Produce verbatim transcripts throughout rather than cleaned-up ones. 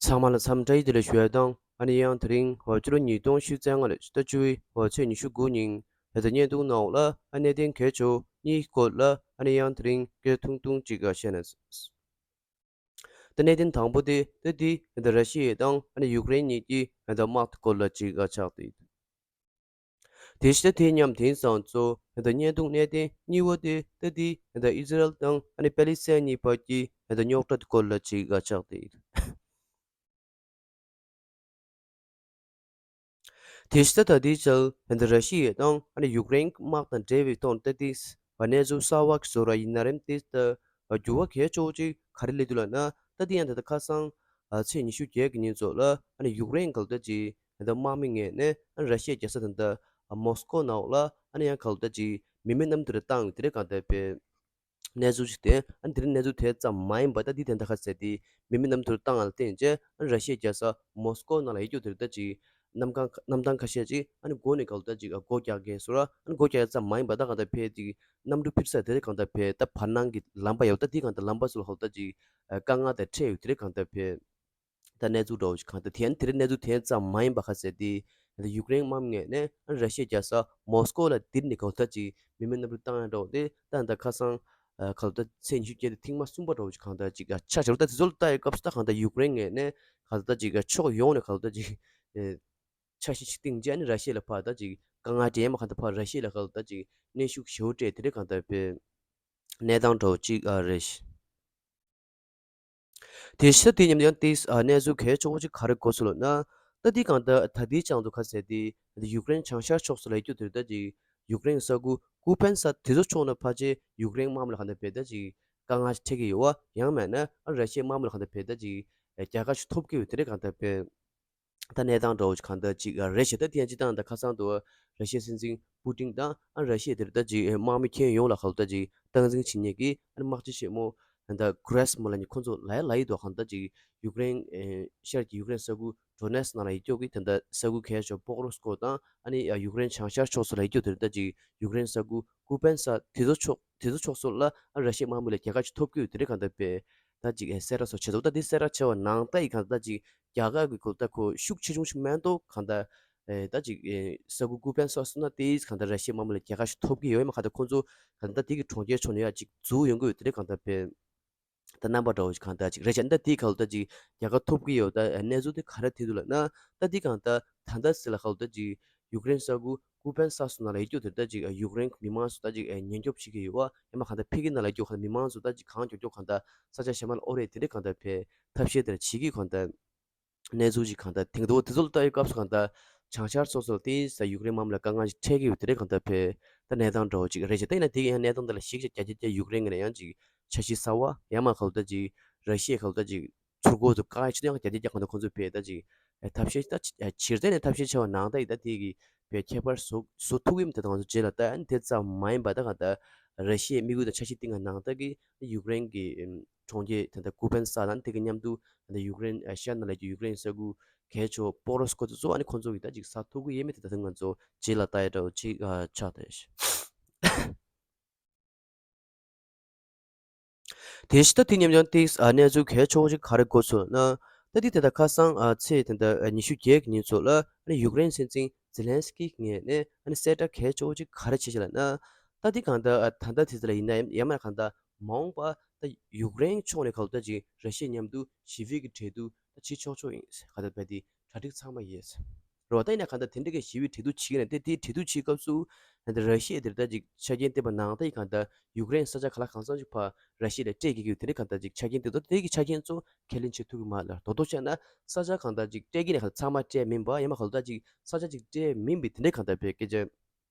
ཚང་མ་ལ་འཚམས་འདྲི་བདེ་ལེགས་ཞུ་ཡ་དང་། ཨ་ནི་ཡང་དེ་རིང་འོ་ཕྱི་ལོ་ཉིས་སྟོང་ཉི་ཤུ་རྩ་ལྔ་ལོའི་ཕྱི་ཟླ་བཅུ་པའི་འོ་ཚེས་ཉི་ཤུ་དགུ་ཉིན་ད་ལྟ་བརྙན་ཐུང་ནང་ལ་ཨ་གནད་དོན་གལ་ཆེ་བ་གཉིས་སྐོར་ལ་ཨ་ནི་ཡང་དེ་རིང་སྐད་ཐུང་ཐུང་ཅིག་བཤད་ན། ད་གནད་དོན་དང་པོ་དེ་ད་དེ་ད་ར་ཤི་ཡ་དང་ཨ་ནི་ཡུཀ་རེན་གཉིས་ཀྱི་ད་དམག་སྐོར་ལ་ཅིག་ཆགས་ཏེ། དེ་ཕྱི་དེ་མཉམ་དེང་སང་ཚོ་ད་བརྙན་ཐུང་གནད་དོན་གཉིས་པ་དེ་ད་དེ་ད་ཨི་ཟི་རལ་དང་ཨ་ནི་པེ་ལི་སི་ཐན་གཉིས་བར་གྱི་ད་རྙོག་དྲ་སྐོར་ལ་ཅིག་ཆགས་ཏེ། དེ་ཕྱི་ད་ལྟའི་ཆར་ད་ར་ཤི་ཡ་དང་ཨ་ནི་ཡུཀ་རེན་དམག་དང་འབྲེལ་བའི་ཐོག་ད་དེ་གནས་ཚུལ་གསར་པ་བཟོ་ར་ཡིན་ན་རེད། དེ་ད་འགྱུར་བ་གལ་ཆེ་བོ་ཅིག་ག་རེ་སླེབས་འདུག་ལབ་ན། ད་དེ་ཡང་ད་ལྟ་ཁ་སང་ཚེས་ཉི་ཤུ་བརྒྱད་ཀྱི་ཉིན་ཚོ་ལ་ཨ་ནི་ཡུཀ་རེན་གལ་ད་ཅིག་ད་དམག་མི་ངོས་ནས་ཨ་ནི་ར་ཤི་ཡའི་རྒྱལ་ས་ད་ལྟ་མོ་སི་ཀོ་ནང་ལ་ཨ་ནི་ཡང་གལ་ད་ཅིག་མི་མེད་གནམ་གྲུ་བཏང་ཡོད་དེ་རེད། གང་ལྟར་བས། གནས་ཚུལ་ཞིག་དེ་ཨ་ནི་དེ་རིང་གནས་ཚུལ་དེ་ཙམ་མ་ཡིན་པ། ད་འདི་དེ་འདྲ་ཁ་གསལ་དེ་མི་མེད་གནམ་གྲུ་བཏང་ཡ་ལ་བརྟེན་བྱས་ཨ་ནི་ར་ཤི་ཡའི་རྒྱལ་ས་མོ་སི་ཀོ་ནང་ལ་ཡོད་རྒྱུ་དེ་རེད། ད་ཅིག་གནམ་གང་གནམ་ཐང་ཁ་ཤས་ཅིག་ཨ་ནི་མགོ་ནས་གལ་ད་ཅིག་སྒོ་རྒྱག་གི་སོ་ར། ཨ་ནི་སྒོ་རྒྱག་ཡ་ཙམ་མ་ཡིན་པ། ད་གང་ལྟར་བས་ཅིག་གནམ་གྲུ་འཕུར་ས་དེ་རེད། གང་ལྟར་བས་ད་བར་སྣང་གི་ལམ་པ་ཡོད། ད་འདི་གང་ལྟར་ལམ་པ་ཚོ་ལ་གལ་ད་ཅིག་དཀའ་ངལ་དང་འཕྲད་ཡོད་དེ་རེད། གང་ལྟར་བས། ད་གནས་ཚུལ་འདྲ་བོ་ཞིག་གང་ལྟར་དེ་ཡང་དེ་རིང་གནས་ཚུལ་དེ་ཙམ་མ་ཡིན་པ་ཁ་གསལ་དེ། ད་ཡུཀ་རེན་དམག་མི་ངོས་ནས་ཨ་ར་ཤི་ཡའི་རྒྱལ་ས་མོ་སི་ཀོ་ལ་དེ་རིང་ནས་གང་ལྟར་ཅིག་མི་མེད་གནམ་གྲུ་བཏང་ཡ་འདྲ་བོ་དེ་ད་ད་ཁ་སང་གང་ལྟར་ཚེས་ཉི་ཤུ་བརྒྱད་དེ་ཐེངས་མ་གསུམ་པ་འདྲ་བོ་ཞིག་གང་ལྟར་ཅིག་ཆགས་བཞག་རེད། ད་དེ་ཚོ་ལ་ལྟ་ཡི་སྐབས་སུ་ད་གང་ལྟར་ཡུཀ་རེན་ངོས་ནས་གང་ལྟར་ཅིག་ཕྱོགས་ཡོངས་ནས་གང་ལྟར་ཅིག་འཆར་གཞི་ཞིག་བཏིང་རྗེས་ཨ་ནི་ར་ཤི་ཡ་ལ་ཕར་ད་ཅིག་དཀའ་ངལ་འཕྲད་ཡ་མ་གང་ལྟར་ཕར་ར་ཤི་ཡ་ལ་གང་ལྟར་ཅིག་གནོན་ཤུགས་ཞེ་པོ་སྤྲད་དེ་རེད། གང་ལྟར་བས་གནས་སྟངས་འདྲ་བོ་ཅིག་ཨ་རེད། དེ་ཕྱི་དེ་མཉམ་ཡང་ཏིས་ཨ་གནས་ཚུལ་གལ་ཆེ་བོ་ཅིག་ག་རེ་གོ་སོང་ལབ་ན། ད་འདི་གང་ལྟར་ད་ལྟའི་ཆར་དུ་ཁ་གསལ་དེ་ཡུཀ་རེན་བྱང་ཤར་ཕྱོགས་སུ་ལ་ཡོད་རྒྱུ་དེ་ད་ཅིག་ཡུཀ་རེན་ས་ཁུལ་ཀུ་པན་ས་དེ་ཚོ་ཕྱོགས་ནས་ཕལ་ཆེར་ཡུཀ་རེན་དམག་མི་ལ་གང་ལྟར་བས་ད་ཅིག་དཀའ་ངལ་ཞིག་འཕྲད་ཀྱི་ཡོད་པ། ཡང་མིན་ན་ཨ་ར་ཤི་ཡའི་དམག་མི་ལ་གང་ལྟར་བས་ད་ཅིག་རྒྱལ་ཁ་ཞིག་ཐོབ་ཀྱི་ཡོད་དེ་རེད། གང་ལྟར་བས། ད་གནས་སྟངས་འདྲ་བོ་ཞིག་གང་ལྟར་ཅིག་རེད་ཤག་ད་དེ་ཡང་སྤྱིར་བཏང་ད་ཁ་སང་དུ་ར་ཤི་ཡའི་སྲིད་འཛིན་པུ་ཏིན་དང་ཨ་ར་ཤི་ཡ་དེར་ད་ཅིག་དམག་མི་ཁྱོན་ཡོངས་ལ་གང་ལྟར་ཅིག་སྟངས་འཛིན་བྱེད་མཁན་གྱི་ཨ་ནི་དམག་སྤྱི་ཆེན་མོ་ད་གྷི་རེ་སི་མོ་ལབ་མཁན་ཁོང་ཚོ་ལ་ཡ་ལབ་ཡི་འདུག་གང་ལྟར་ཅིག་ཡུཀ་རེན་ཨེ་ཤར་གྱི་ཡུཀ་རེན་ས་ཁུལ་ཌོ་ནེ་སི་ནང་ལ་ཡོད་རྒྱུ་གི་ད་ལྟ་ས་ཁུལ་གལ་ཆེ་བ་པོག་རོ་སི་ཀོ་དང་ཨ་ནི་ཡུཀ་རེན་བྱང་ཤར་ཕྱོགས་སུ་ལ་ཡོད་རྒྱུ་དེར་ད་ཅིག་ཡུཀ་རེན་ས་ཁུལ་ཀུ་པན་ས་དེ་ཚོ་ཕྱོགས་དེ་ཚོ་ཕྱོགས་སུ་ལ་ཨ་ར་ཤི་ཡའི་དམག་མི་ལ་རྒྱལ་ཁ་ཞིག་ཐོབ་ཀྱི་ཡོད་དེ་རེད། གང་ལྟར་བས། ད་ཅིག་ཨེ་གསལ་བསྒྲགས་སོགས་བྱས་འདུག་ད་འདི་གསལ་བསྒྲགས་བྱས་པ་ནང་ལྟ་ཡི་གང་ལྟར་ཅིག་རྒྱ་གར་གྱི་གོ་ད་ཁོ་ཤུགས་ཆེ་ཆུང་ཞིག་མེད་འདུག་གང་ལྟར་ཨེ་ད་ཅིག་ཨེ་ས་ཁུལ་ཀུ་པན་ས་སོང་ན་དེ་གང་ལྟར་ར་ཤི་ཡའི་དམག་མི་ལ་རྒྱལ་ཁ་ཞིག་ཐོབ་ཀྱི་ཡོད་མ་གང་ལྟར་ཁོང་ཚོ་གང་ལྟར་དེ་གི་གྲོང་ཁྱེར་ཕྱོགས་ནས་ཡ་ཅིག་འཛུལ་ཡོང་གི་ཡོད་དེ་རེད། གང་ལྟར་བས། ད་རྣམ་པ་འདྲ་བོ་ཞིག་གང་ལྟར་ཅིག་རེད་ཤག་ད་འདི་གང་ལྟར་ཅིག་རྒྱལ་ཁ་ཐོབ་ཀྱི་ཡོད། ད་གནས་ཚུལ་དེ་ག་རེ་ཐེབས་འདུག་ལབ་ན། ད་འདི་གང་ལྟར་ད་ལྟ་ཟེར་ལ་གང་ལྟར་ཅིག་ཡུཀ་རེན་ས་ཁུལ་ཀུ་པན་ས་སོ་ནང་ལ་ཡོད་རྒྱུ་དེ་ད་ཅིག་ཡུཀ་རེན་མི་མང་ཚོ་ད་ཅིག་ཉེན་སྐྱོབ་བྱེད་ཀྱི་ཡོད་པ། ཡང་མ་གང་ལྟར་ཕ་གི་ནང་ལ་ཡོད་རྒྱུ་གང་ལྟར་མི་མང་ཚོ་ད་ཅིག་གང་མགྱོགས་མགྱོགས་གང་ལྟར་ས་ཆ་གཞན་པ་ལ་ཨོ་རེད་དེ་འདྲ་གང་ལྟར་བས་ཐབས་ཤེས་དེ་འདྲ་བྱེད་ཀྱི་གང་ལྟར་གནས་ཚུལ་ཅིག་གང་ལྟར་དེང་དུ་དེ་ཚོ་ལ་ལྟ་བའི་སྐབས་སུ་གང་ལྟར་བྱང་ཤར་སོགས་སུ་དེ་ས་ཡུཀ་རེན་དམག་མི་ལ་དཀའ་ངལ་ཞིག་འཕྲད་ཀྱི་ཡོད་དེ་འདྲ་གང་ལྟར་བས། ད་གནས་སྟངས་འདྲ་བོ་ཅིག་རེད་ཤག་ད་ཡིན་ན་དེ་གི་ཡང་གནས་སྟངས་དེ་ལ་གཞིགས་བྱས་རྒྱ་ཆེ་རྒྱ་ཡུཀ་རེན་གྱི་ནས་ཡང་ཅིག་འཆར་གཞི་གསར་པ་ཡང་མ་གང་ལྟར་ཅིག་ར་ཤི་ཡ་གང་ལྟར་ཅིག་ཚུར་རྒོལ་དུ་བཀག་ཡ་ཆེད་དུ་ཡང་རྒྱ་ཆེ་རྒྱ་གང་ལྟར་ཁོང་ཚོས་བས་ད་ཅིག་ཐབས་ཤེས་ད་ཕྱིར་བལྟས་ནས་ཐབས་ཤེས་བྱས་པ་ནང་ལྟ་ཡི་ད་དེ་གི་བས་ཁྱད་པར་བཟོ་བཟོ་ཐུབ་ཀྱི་མི་དེ་དང་ང་ཚོ་རྗེས་ལ་ལྟ་ཡ་ནི་དེ་ཙམ་མ་ཡིན་པ། ད་གང་ལྟར་ར་ཤི་ཡའི་དམིགས་ཡུལ་དང་འཆར་གཞི་བཏིང་བ་ནང་ལྟ་གི་ཡུཀ་རེན་གྱི་གྲོང་ཁྱེར་དེ་འདྲ་ཀུ་པན་ས་དང་དེ་གི་མཉམ་དུ་དེ་འདྲ་ཡུཀ་རེན་ཨེ་ཤི་ཡ་ནང་ལ་ཡུཀ་རེན་ས་ཁུལ་གལ་ཆེ་བ་པོག་རོ་སི་ཀོ་དེ་ཚོ་ཨ་ནི་ཁོང་ཚོ་གི་ད་ཅིག་ཟ་ཐུབ་ཀྱི་ཡོད་མེད་དེ་ད་དུང་ང་ཚོ་རྗེས་ལ་ལྟ་ཡ་འདྲ་བོ་ཅིག་ཨ་ཆགས་བསྡད་ཤག་དེ་ཕྱི་ད་དེ་མཉམ་ཡང་ཏིག་ཨ་གནས་ཚུལ་གལ་ཆེ་བོ་ཅིག་ག་རེ་གོ་སོང་ན། ད་དེ་དེ་ད་ཁ་སང་ཨ་ཚེས་དེ་འདྲ་ཨ་ཉི་ཤུ་བརྒྱད་ཀྱི་ཉིན་ཚོ་ལ་ཨ་ནི་ཡུཀ་རེན་སྲིད་འཛིན་ཛེ་ལན་སི་ཀི་ངོས་ནས་ཨ་ནི་གསལ་བསྒྲགས་གལ་ཆེ་བོ་ཅིག་ག་རེ་བྱས་ཤག་ལབ་ན། ད་དེ་གང་ལྟར་ཨ་ད་ལྟ་དེ་ཚོ་ལ་ཡིན་ན་ཡང་ཡང་མིན་ན་གང་ལྟར་མ་འོངས་པ་ད་ཡུཀ་རེན་ཕྱོགས་ནས་གང་ལྟར་ཅིག་ར་ཤི་ཡ་མཉམ་དུ་ཞི་བའི་གི་གྲོས་བསྡུར་ད་བྱེད་ཆོག་ཆོག་ཡིན་གང་ལྟར་བས་དེ་གྲ་སྒྲིག་ཚང་མ་ཡོད། རེད་བ། ད་ཡིན་ན་གང་ལྟར་དེ་འདྲ་གི་ཞི་བའི་གྲོས་བསྡུར་བྱེད་ཀྱི་ན་དེ་དེའི་གྲོས་བསྡུར་བྱེད་སྐབས་སུ་ད་ལྟ་ར་ཤི་ཡ་དེར་ད་ཅིག་ཆ་རྐྱེན་བསྟན་པ་ནང་ལྟ་ཡི་གང་ལྟར་ཡུཀ་རེན་ས་ཆ་ག་ལ་གང་འཚམ་ཞིག་ཕར་ར་ཤི་ཡ་ལ་སྤྲད་དགོས་ཀྱི་ཡོད། དེ་འདྲ་གང་ལྟར་ཅིག་ཆ་རྐྱེན་དེ་ཚོ་དེ་གི་ཆ་རྐྱེན་ཚོ་ཁས་ལེན་བྱེད་ཐུབ་ཀྱི་མ་རེད། རྡོག་རྡོག་བཤད་ན་ས་ཆ་གང་ལྟར་ཅིག་སྤྲད་ཀྱི་ན་གང་ལྟར་ཚང་མ་སྤྲད་མིན་པ་ཡང་མ་གང་ལྟར་ཅིག་ས་ཆ་ཅིག་སྤྲད་མིན་པའི་དེ་འདྲ་གང་ལྟར་བས་སྐད་ཆ།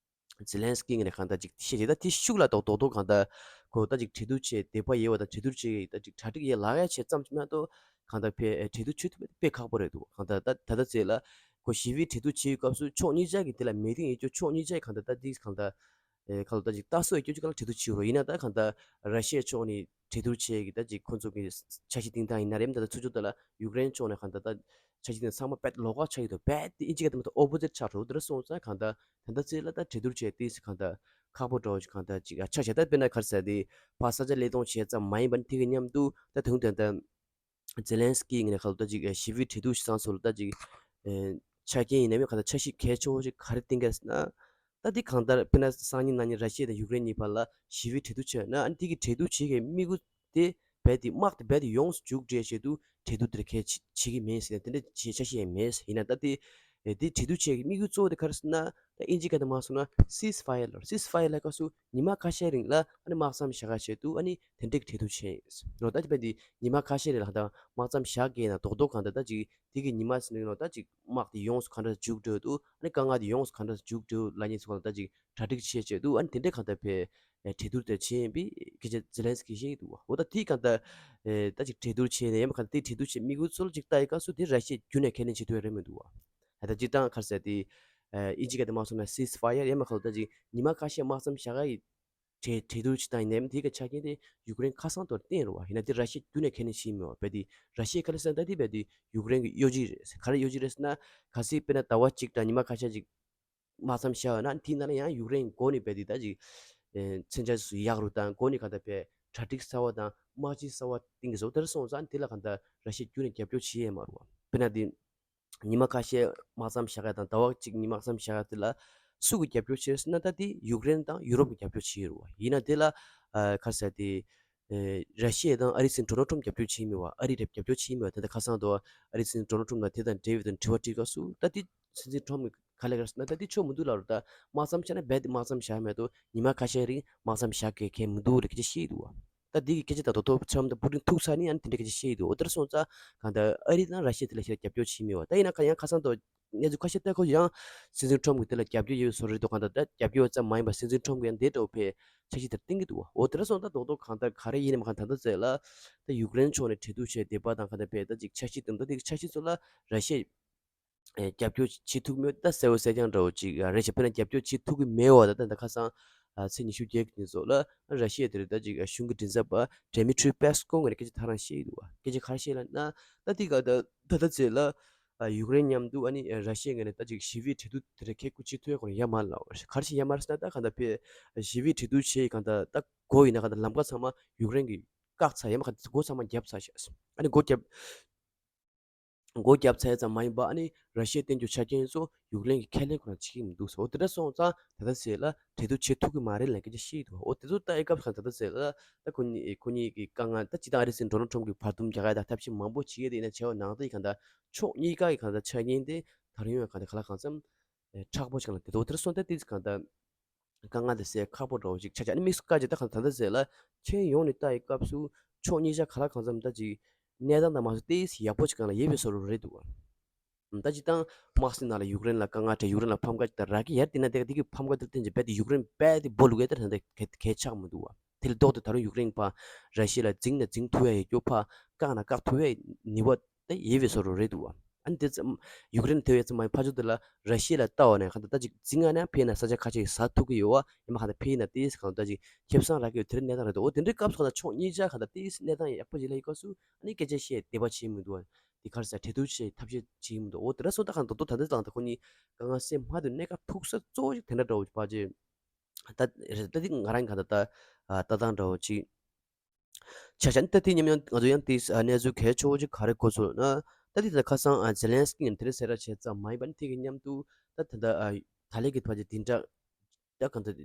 ཛེ་ལན་སི་ཀི་ངོས་ནས་གང་ལྟར་ཅིག་བཤད་ཅིག་ད་དེ་ཤུགས་ལ་རྡོག་རྡོག་རྡོག་གང་ལྟར་ཁོ་ད་ཅིག་གྲོས་བསྡུར་བྱས་དད་པ་ཡོད་པ་དང་གྲོས་བསྡུར་བྱས་ད་ཅིག་གྲ་སྒྲིག་ཡོད་ལབ་ཡ་བྱས་ཙམ་ཅིག་མ་གཏོགས་གང་ལྟར་ཕེ་གྲོས་བསྡུར་བྱེད་ཐུབ་མེད་དཔེ་ཁག་པོ་རེད་འདུག་གང་ལྟར་ད་ད་ལྟ་ཚེ་ལ་ཁོ་ཞི་བའི་གྲོས་བསྡུར་བྱེད་ཡོད་སྐབས་སུ་ཕྱོགས་གཉིས་ཆ་གི་དེ་ལ་མི་དེ་ཡོད་རྒྱུ་ཕྱོགས་གཉིས་ཆ་གི་གང་ལྟར་ད་དེ་གང་ལྟར་ཨེ་གང་ལྟར་ཅིག་ལྟ་སྲོལ་ཡོད་རྒྱུ་ཅིག་གང་ལ་གྲོས་བསྡུར་བྱེད་རོགས་ཡིན་ན། ད་གང་ལྟར་ར་ཤི་ཡའི་ཕྱོགས་ནས་གྲོས་བསྡུར་བྱེད་ཀྱི་ད་ཅིག་ཁོ་ཚོ་གི་འཆར་གཞི་བཏིང་སྟངས་ཡིན་ན་རེད། ད་ལྟ་ཚུར་ཕྱོགས་ད་ལ་ཡུཀ་རེན་ཕྱོགས་ནས་གང་ལྟར་ད་འཆར་གཞི་དེ་ཚང་མ་དཔེ་ལོགས་ཀ་ཆགས་ཡོད་འདུག་དཔེ་དེ་ཨིན་ཇི་ག་དེ་མ་གཏོགས་ཨོ་པོ་ཛིཊ་ཆགས་འགྲོ་འདི་ར་སོང་ཙང་། གང་ལྟར་ད་ལྟ་ཚེ་ལ་ད་གྲོས་བསྡུར་བྱས་ཏེ་གང་ལྟར་ཁག་པོ་འདྲ་བོ་ཅིག་གང་ལྟར་ཅིག་ཆགས་བྱས། ད་དཔེར་ན་ག་རེ་ཟེར་དེ་ཕར་ས་ཆ་བློས་གཏོང་བྱས་ཙམ་མ་ཡིན་པ་ནི་དེ་གི་མཉམ་དུ་ད་དུང་ད་ལྟ་ ཛེ་ལན་སི་ཀི་ངོས་ནས་ཁ་ལོ་ད་ཅིག་ཞི་བའི་གྲོས་བསྡུར་ཞིག་སང་སོ་ལ་ད་ཅིག་ཆ་རྐྱེན་ཡིན་ན་མིན་གང་ལྟར་འཆར་གཞི་གལ་ཆེ་བོ་ཞིག་ག་རེ་བཏིང་གི་རེད་ཟེར་ན། ད་འདི་གང་ལྟར་དཔེར་ན་སང་ཉིན་གནངས་ཉིན་ར་ཤི་ཡ་དང་ཡུཀ་རེན་གཉིས་བར་ལ་ཞི་བའི་གྲོས་བསྡུར་བྱས་ན། ཨ་ནི་དེ་གི་གྲོས་བསྡུར་བྱེད་མཁན་དམིགས་ཡུལ་དེ་རྦད་དེ་དམག་དེ་རྦད་དེ་ཡོངས་སུ་མཇུག་སྒྲིལ་ཆེད་དུ་གྲོས་བསྡུར་དེར་གལ་ཆེ་བྱེད་ཀྱི་མེད་ཟེར་ནས་དེ་འདྲ་བྱེད་འཆར་གཞི་ཡང་མེད་ཟེར། ཡིན་ན་ད་དེ་དེ་གྲོས་བསྡུར་བྱེད་ཀྱི་དམིགས་ཡུལ་གཙོ་བོ་དེ་ག་རེ་ཟེར་ན། ད་དབྱིན་ཇིའི་སྐད་དུ་མ་སོང་ན་སིས་ཕ་ཡར་ལབ། སིས་ཕ་ཡར་ལབ་སྐབས་སུ་ཉི་མ་ཁ་ཤས་རིང་ལ་ཨ་ནི་དམག་མཚམས་བཞག་ཡ་ཆེད་དུ་ཨ་ནི་དེ་འདྲའི་གྲོས་བསྡུར་བྱས་ཡིན་ཟེར། རོ་ད་དེ་རྦད་དེ་ཉི་མ་ཁ་ཤས་རིང་ལ་ད་དམག་མཚམས་བཞག་གི་ཡིན་ན་རྡོག་རྡོག་གང་ལྟར་ད་ཅིག་དེ་གི་ཉི་མ་ཟིན་རིང་ལ་ད་ཅིག་དམག་དེ་ཡོངས་སུ་གང་འདྲ་མཇུག་སྒྲིལ་འདུག་ཨ་ནི་དཀའ་ངལ་དེ་ཡོངས་སུ་གང་འདྲ་མཇུག་སྒྲིལ་ལབ་མཁན་ཚོ་གང་ལྟར་ཅིག་གྲ་སྒྲིག་བྱེད་ཆེད་དུ་ཨ་ནི་དེ་འདྲ་གང་ལྟར་བས་གྲོས་བསྡུར་དེ་བྱས་ཡིན་པའི་སྐད་ཆ་ཛེ་ལན་སི་ཀི་བཤད་ཀྱི་འདུག་འོ་ད་དེ་གང་ལྟར་ད་ཅིག་གྲོས་བསྡུར་བྱས་ནས་ཡང་མ་གང་ལྟར་དེ་གྲོས་བསྡུར་བྱེད་དམིགས་ཡུལ་གཙོ་བོ་ཅིག་ལྟ་ཡི་སྐབས་སུ་དེ་ར་ཤི་ཡས་རྒྱུན་ནས་ཁས་ལེན་བྱེད་ཐུབ་ཡ་རེད་མི་འདུག་བ། ད་ལྟ་སྤྱིར་བཏང་ག་རེ་ཟེར་དེ་དབྱིན་ཇི་སྐད་དུ་མ་སོང་ན་སིས་ཕ་ཡར་ཡང་མ་གང་ལྟར་ཅིག་ཉི་མ་ཁ་ཤས་དམག་མཚམས་བཞག་ཡི་གྲོས་གྲོས་བསྡུར་བྱེད་སྟངས་ཡིན་ནའི་དེ་ག་ཆ་རྐྱེན་དེ་ཡུཀ་རེན་ཁ་སང་དུ་བརྟེན་རེད་བ། ཡིན་ན་དེ་ར་ཤི་ཡས་རྒྱུན་ནས་ཁས་ལེན་བྱེད་མེད་བ། རྦད་དེ་ར་ཤི་ཡས་ཁས་ལེན་ཟེར་ན་ད་དེ་རྦད་དེ་ཡུཀ་རེན་གྱི་གཡོ་ཇུས་རེད། ག་རེ་གཡོ་ཇུས་རེད་ཟེར་ན། གལ་སྲིད་དཔེར་ན་ཟླ་བ་གཅིག་དང་ཉི་མ་ཁ་ཤས་ཅིག་དམག་མཚམས་བཞག་ཡོད་ན་དེའི་ནང་ལ་ཡང་ཡུཀ་རེན་གྱི་འགོ་ནས་རྦད་དེ་ད་ཅིག་མཚོན་ཆ་སུ་ཡག་རུ་དང་འགོ་ནས་གང་ལྟར་བས་གྲ་སྒྲིག་གསར་བ་དང་དམག་སྤྱི་གསར་བ་བཏིང་གི་བཟོ་དེར་སོང་ཙང་དེ་ལ་གང་ལྟར་ར་ཤི་ཡས་རྒྱུན་ནས་རྒྱབ་སྐྱོར་བྱེད་ཡས་མ་རེད་བ། དཔེར་ན་དེ། ཉི་མ་ཁ་ཤས་དམག་མཚམས་བཞག་ཡ་དང་ཟླ་བ་གཅིག་གཉིས་དམག་མཚམས་བཞག་ཡ་དེ་ལ་སུ་གིས་རྒྱབ་སྐྱོར་བྱས་ཟེར་ན་ད་དེ་ཡུཀ་རེན་དང་ཡུ་རོབ་ཀྱིས་རྒྱབ་སྐྱོར་བྱེད་ཡོད་རེད་བ། ཡིན་ན་དེ་ལ་ཨ་ག་རེ་ཟེར་དེ་ཨེ་ར་ཤི་ཡ་དང་ཨ་རིའི་སྲིད་འཛིན་ཌོ་ནལ་ཊམ་རྒྱབ་སྐྱོར་བྱེད་མེད་བ། ཨ་རིས་རྒྱབ་སྐྱོར་བྱེད་མེད་བ། དེ་ལྟར་ཁ་སང་དུ་ཨ་རིའི་སྲིད་འཛིན་ཌོ་ནལ་ཊམ་ལ་དེ་དང་འབྲེལ་བའི་དྲི་བ་དྲིས་སྐབས་སུ་ད་དེ་སྲིད་འཛིན་ཊམ་གིས་ག་ལེ་ག་རེ་ཟེར་ན་ད་དེ་ཆོག་མི་འདུག་ལབ་རེད། ད་དམག་མཚམས་བྱས་ན་རྦད་དེ་དམག་མཚམས་བཞག་མེད་དུ་ཉི་མ་ཁ་ཤས་རིང་དམག་མཚམས་བཞག་གི་གལ་མི་འདུག་ལབ་སྐད་ཆ་བཤད་ཀྱི་འདུག་བ། ད་འདི་གི་སྐད་ཆ་ད་དོ་དོ་ཆམ་ད་པུ་ཏིན་ཐུག་ཚར་ནི་ཨ་ནི་དེ་འདྲ་སྐད་ཆ་བཤད་ཡི་འདུག་འོ་དེར་སོང་ཙང་གང་ལྟར་ཨ་རི་དང་ར་ཤི་ཡ་དེ་ལ་ཞེ་རྒྱབ་སྐྱོར་བྱེད་མི་བ། ད་ཡིན་ན་ཁ་ཡང་ཁ་སང་དུ་གནས་ཚུལ་ཁ་ཤས་ལྟ་ཁོ་ཡང་སྲིད་འཛིན་ཁྲོམ་གྱི་དེ་ལ་རྒྱབ་སྐྱོར་ཡོད་བཟོ་རེད་འདུག་གང་ལྟར་ད་རྒྱབ་སྐྱོར་ཙམ་མ་ཡིན་པར་སྲིད་འཛིན་ཁྲོམ་གྱི་ཡང་འདི་འདྲ་བོ་ཕེ་འཆར་གཞི་དེར་བཏིང་གི་འདུག་འོ་དེར་སོང་ད་རྡོག་རྡོག་གང་ལྟར་ག་རེ་ཡིན་ནམ་གང་ད་ལྟ་ཚེ་ལ་ད་ཡུཀ་རེན་ཕྱོགས་ནས་གྲོས་བསྡུར་བྱས་བསྡད་པ་དང་གང་ལྟར་ཕེ་ད་ཅིག་འཆར་གཞི་དེ་འདུག་དེ་གི་འཆར་གཞི་ཚོ་ལ་ར་ཤི་ཡ་ཨེ་རྒྱབ་སྐྱོར་བྱེད་ཐུབ་མེད་ད་གསལ་བོ་གསལ་རྐྱང་འདྲ་བོ་ཅིག་རེད་ཤག་དཔེར་ན་རྒྱབ་སྐྱོར་བྱེད་ཐུབ་ཀྱི་མེད་བ་ད་ད་ལྟ་ཁ་སང་ཨ་ཚེས་ཉི་ཤུ་བརྒྱད་ཀྱི་ཉིན་སོགས་ལ་ར་ཤི་ཡ་དེ་རེད་ད་ཅིག་གཞུང་གི་མགྲིན་ཚབ་པ་ཌེ་མི་ཊྲི་པེ་སི་ཀོ་ངོས་ནས་སྐད་ཆ་ད་རང་བཤད་ཡི་འདུག་བ། སྐད་ཆ་ག་རེ་བཤད་ལབ་ན་ད་དེ་ག་ད་ད་ལྟ་ཚེ་ལ་ཨ་ཡུཀ་རེན་མཉམ་དུ་ཨ་ནི་ར་ཤི་ཡའི་ངོས་ནས་ད་ཅིག་ཞི་བའི་གྲོས་བསྡུར་དེ་རེད་ཁེ་ཁུ་ཅི་ཐུ་ཡ་ཁོ་རང་ཡ་མ་ལ་བ་ག་རེ་ཞིག་ཡ་མ་རེད་ཟེར་ན་ད་ག་ད་ཕེ་ཞི་བའི་གྲོས་བསྡུར་བྱེད་ཡི་ག་ད་ད་སྒོ་ཡིན་ན་ག་ད་ལམ་ཁ་ཚང་མ་ཡུཀ་རེན་གྱིས་བཀག་ཚར་ཡ་མ་ག་ད་སྒོ་ཚང་མ་བརྒྱབ་ཚར་ཤག་ཨ་ནི་སྒོ་བརྒྱབ། སྒོ་བརྒྱབ་ཚར་ཙམ་མ་ཡིན་པ་ཨ་ནི་ར་ཤི་ཡས་བསྟན་རྒྱུ་ཆ་རྐྱེན་ཚོ་ཡུཀ་རེན་གྱིས་ཁས་ལེན་ཁོ་རང་བྱེད་ཀྱི་མི་འདུག་ཟེར། འོ་དེ་འདྲ་སོང་ཙང་ད་ལྟ་ཟེར་ལ་གྲོས་བསྡུར་བྱེད་ཐུབ་ཀྱི་མ་རེད་ལབ་སྐད་ཆ་བཤད་ཀྱི་འདུག་འོ་དེ་ཚོ་ལྟ་ཡི་སྐབས་སུ་ད་ལྟ་ཟེར་ལ་ད་ཁོ་གཉིས་ཁོ་གཉིས་ཀྱི་དཀའ་ངལ་ད་སྤྱིར་བཏང་ཨ་རིའི་སྲིད་འཛིན་ཌོ་ནལ་ཊམ་གྱིས་བར་འདུམ་རྒྱག་ཡ་ད་ཐབས་ཤེས་མང་པོ་བྱེད་ཡས་དེ་ཡིན་ན་བྱས་པ་ནང་དོན་གང་ལྟར་ཕྱོགས་གཉིས་ཀ་གི་གང་ལྟར་ཆ་རྐྱེན་དེ་ད་རུང་ཡང་གང་ལྟར་ག་ལ་གང་འཚམ་མཁྲེགས་པོ་ཞིག་ལ་དེ་ཚོ་དེ་འདྲ་སོང་ད་དེ་གང་ལྟར། དཀའ་ངལ་དེ་སེལ་ཁག་པོ་འདྲ་བོ་ཅིག་ཆགས་ཆགས་ཨ་ནི་དམིགས་སུ་བཀར་རྗེས་ད་གང་ད་ལྟ་ཟེར་ལ་ཁྱོན་ཡོངས་ནས་ལྟ་ཡི་སྐབས་སུ་ཕྱོགས་གཉིས་ཆ་ག་ལ་གང་འཚམ་ད་ཅིག་གནས་སྟངས་དང་མ་སོ་ཏེ་ཡག་པོ་ཅིག་གང་ལ་ཡོད་པའི་བཟོ་འདྲ་རེད་འདུག་བ། ད་ཅི་ཏང་དམག་སྲིད་ནང་ལ་ཡུཀ་རེན་ལ་དཀའ་ངལ་འཕྲད་ཡུཀ་རེན་ལ་ཕམ་ཁ་ཅིག་ད་རག་གི་ཡར་དེ་ན་དེ་ག་དེ་གི་ཕམ་ཁ་དེར་བརྟེན་ཅིག་རྦད་དེ་ཡུཀ་རེན་རྦད་དེ་སྦོ་ལུག་ཡ་དེ་ད་ད་གལ་གལ་ཆགས་མི་འདུག་བ། དེ་ལ་ལྡོག་སྟེ་ད་རུང་ཡུཀ་རེན་པ་ར་ཤི་ཡ་ལ་འཛིང་ན་འཛིང་ཐུབ་ཡ་ཡོད་རྒྱུ་ཕ་བཀག་ན་བཀག་ཐུབ་ཡ་ནུས་པ། ད་ཡོད་པའི་བཟོ་འདྲ་རེད་འདུག་བ། ཨ་ནི་དེ་ཙམ་ཡུཀ་རེན་དེ་བས་ཙམ་མ་ཡིན་ཕར་ཕྱོགས་དེ་ལ་ར་ཤི་ཡ་ལ་ལྟ་བ་ནས་གང་ལྟར་ད་ཅིག་འཛིང་ང་ན་ཕེ་ན་ས་ཆ་ཁ་ཤས་ཟ་ཐུབ་ཀྱི་ཡོད་བ་ཡིན་མ་གང་ལྟར་ཕེ་ན་ཏིས་གང་ལྟར་ཅིག་ཁེ་བཟང་རག་གི་ཡོད་དེ་རིང་གནས་སྟངས་རེད་འདུག་འོ་དེ་འདྲའི་སྐབས་སུ་གང་ལྟར་ཕྱོགས་གཉིས་ཆ་གང་ལྟར་ཏིས་གནས་སྟངས་ཡག་པོ་ཞིག་ལ་ཡོད་སྐབས་སུ་ཨ་ནི་སྐད་ཆ་བཤད་དེ་བ་བྱེད་མི་འདུག་བ། དེ་གར་ས་གྲོས་བསྡུར་བྱེད་ཐབས་ཤེས་བྱེད་མི་འདུག་འོ་དེ་འདྲ་སོང་ད་གང་ལྟར་ད་ལྟ་ད་ལྟ་དང་ད་ཁོ་གཉིས་དཀའ་ངལ་སེལ་མ་ཐུབ་གནད་འགག་ཐུག་ས་གཙོ་བོ་ཞིག་དེ་འདྲ་འདྲ་བོ་ཕལ་ཆེར་ད་རེད་ད་འདི་ང་རང་གང་ལྟར་ད་ལྟ་སྟངས་འདྲ་བོ་ཅིག་ཆ་ཆ་ནི་ད་དེ་མཉམ་ཡང་ང་ཚོ་ཡང་དེ་གནས་ཚུལ་གལ་ཆེ་བོ་ཅིག་ག་རེ་གོ་ཚོད་ན་ད་དེ་ད་ཁ་སང་ཛེ་ལན་སི་ཀི་ངས་དེ་རིང་གསལ་བསྒྲགས་བྱས་ཙམ་མ་ཡིན་པ་ནི་དེ་གི་མཉམ་དུ་ད་ད་ད་ད་ལན་གི་ཕལ་ཆེར་དེ་འདྲ་ད་གང་ལྟར་དེ་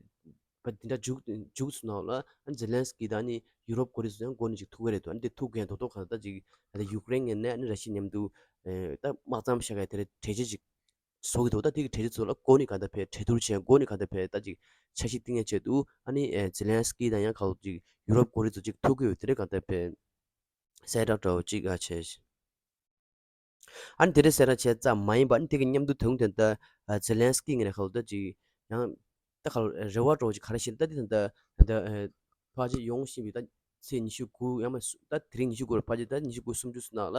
འདྲ་མཇུག་མཇུག་སུ་ནང་ལ་ཛེ་ལན་སི་ཀི་དང་ནི་ཡུ་རོབ་འགོ་ཁྲིད་ཚོ་ཡང་འགོ་ནས་ཅིག་ཐུག་གི་རེད་འདུག་ཨ་ནི་དེ་ཐུག་གི་ཡང་རྡོག་རྡོག་གང་ལྟར་ཅིག་ད་ལྟ་ཡུཀ་རེན་ངོས་ནས་ཨ་ནི་ར་ཤི་ཡ་མཉམ་དུ་ད་དམག་མཚམས་བཞག་གི་དེ་རེད་གྲོས་ཆོད་ཅིག་བཟོ་གི་འདུག་ད་དེ་གི་གྲོས་ཆོད་ཚོ་ལ་འགོ་ནས་གང་ལྟར་ཕེ་གྲོས་བསྡུར་བྱས་འགོ་ནས་གང་ལྟར་ཕེ་ད་ཅིག་འཆར་གཞི་བཏིང་ཡ་ཆེད་དུ་ཨ་ནི་ཨེ་ཛེ་ལན་སི་ཀི་དང་ཡང་གང་ཅིག་ཡུ་རོབ་འགོ་ཁྲིད་ཚོ་ཅིག་ཐུག་གི་ཡོད་དེ་རེད་གང་ལྟར་ཕེ་གསལ་བསྒྲགས་འདྲ་བོ་ཅིག་ཨ་བྱས། ཨ་ནི་དེ་རེད་གསལ་བསྒྲགས་བྱས་ཙམ་མ་ཡིན་པ་ཨ་ནི་དེ་གི་མཉམ་དུ་དུང་དེ་ད་ཨ་ཛེ་ལན་སི་ཀི་ངོས་ནས་གང་ལྟར་ཅིག་ཡང་ད་ག་རེ་བ་འདྲ་བོ་ཅིག་ག་རེ་བཤད་ད་དེ་ད་ད་ཕལ་ཆེར་ཡོང་བཞིན་པའི་ད། ཚེས་ཉི་ཤུ་དགུ་ཡང་མ་སུ་ད་དེ་རིང་ཉི་ཤུ་དགུ་རེད་ཕལ་ཆེར་ད་ཉི་ཤུ་དགུ་སུམ་ཅུ་སོ་ནང་ལ་